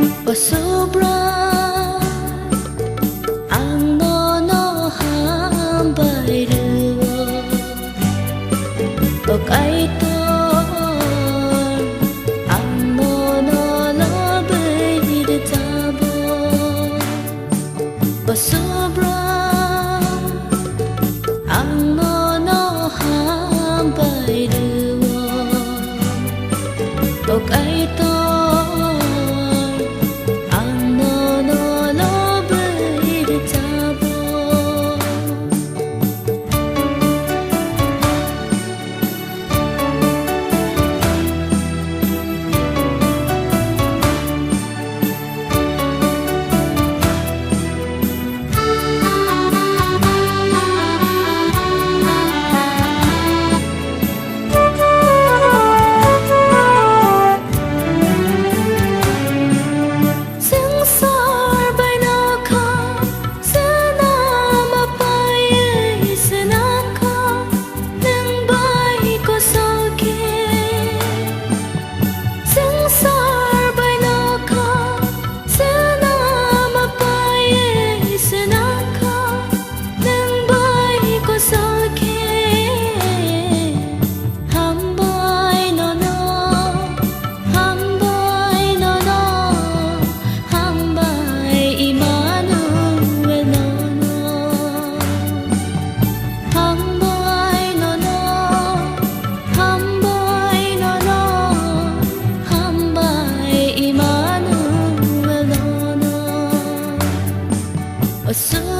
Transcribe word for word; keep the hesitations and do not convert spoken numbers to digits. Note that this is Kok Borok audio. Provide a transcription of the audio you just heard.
O Subrai, ang nono hambai rwo. O Kaitor, ang nono lobwi rwchabo. O Subrai, ang nono hambai rwo. O Kaitor, ang nono lobwi rwchabo. Swngchar bai nokha, swnam apaiwi swnamkha, nwng bai kosol khe. Swngchar bai nokha, swnam apaiwi swnamkha, nwng bai kosol khe. Hambai nono, hambai nono, hambai Emmanuel nono. Hambai nono, hambai nono, hambai Emmanuel nono. O Subrai,